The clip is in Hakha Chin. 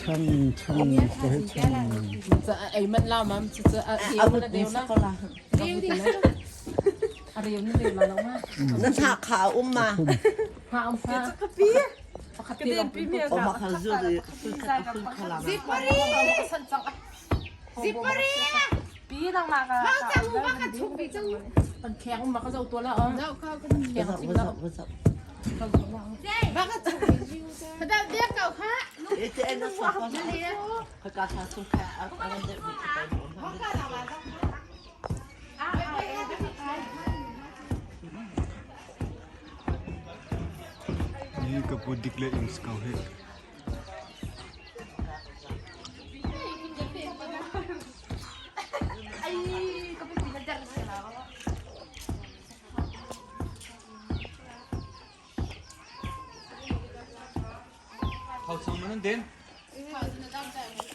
Chang chang ko he chang. Ei man la mam chu chu a A vut ni sa ko la. A reu ni reu la lo ma. Na hna kha a um ma. Ha um fa. Pakhat te long pin O ma kha zu ri ful kha ful kha la. Zipari. Zipari. Pi nang ma ka. Kan kheng um ma ka zo to la o. Kheng Wazap chim la. wazap wazap. E te na sa ko. Ka ka sa su kha a a de bi ka pa. Ni ka pu dik le ing ko he. Thau chang man den.